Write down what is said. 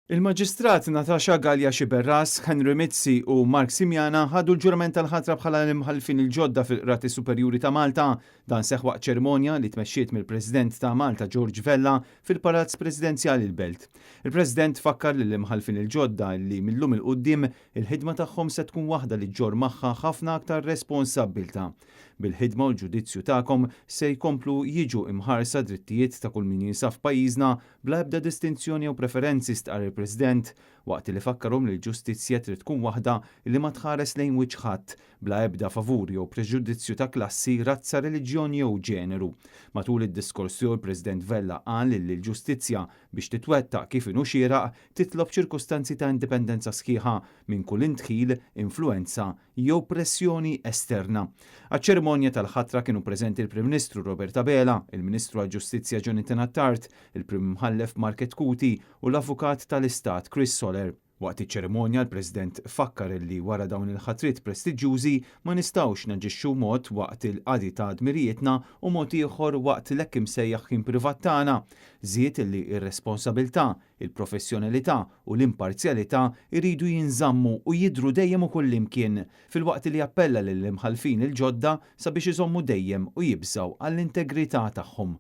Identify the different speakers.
Speaker 1: Il-Maġistrat Natasha Galea Sciberras, Henry Mizzi u Mark Simiana ħadu l-ġurament tal-ħatra bħala l-imħallfin il-ġodda fil-Qrati Superjuri ta' Malta. Dan seħħ waqt ċerimonja li tmexxiet mill-President ta' Malta George Vella fil-Palazz Presidenzjali l-Belt. Il-President fakkar lill-imħallfin il-ġodda li mil-lum 'il quddiem il-ħidma tagħhom se tkun waħda li ġġorr magħha ħafna aktar responsabbiltà. Bil-ħidma u l-ġudizzju tagħkom se jkomplu jiġu imħarsa drittijiet ta' kull min jinsab f'pajjiżna bla ebda distinzjoni jew preferenzi, stqarr il-President, waqt li fakkarhom li l-ġustizzja trid tkun waħda li ma tħares lejn wiċċ ħadd, bla ebda favur jew preġudizzju ta' klassi, razza, reliġjon jew ġeneru. Matul id-diskors tiegħu l-President Vella qal li l-ġustizzja biex titwettaq kif inhu xieraq titlob ċirkustanzi ta' indipendenza sħiħa minn kull indħil, influwenza jew pressjoni esterna. Għaċ-ċerimonja tal-ħatra kienu preżenti l-Prim Ministru Robert Abela, il-Ministru għall-Ġustizzja Jonathan Attard, il-Prim Imħallef Mark Chetcuti u l-Avukat tal-Istat Chris Soler. Waqt iċ-ċerimonja l-President fakkar li wara dawn il-ħatriet prestiġjużi ma nistgħux naġixxu mod waqt il-qadi ta' dmirijietna u mod ieħor waqt l-hekk imsejjaħ ħin privat tagħna. Żied li r-responsabilità, il-professjonalità u l-imparzjalità jridu jinżammu u jidhru dejjem u kullimkien, filwaqt li appella lill-imħallfin il-ġodda sabiex iżommu dejjem u jibżgħu għall-integrità tagħhom.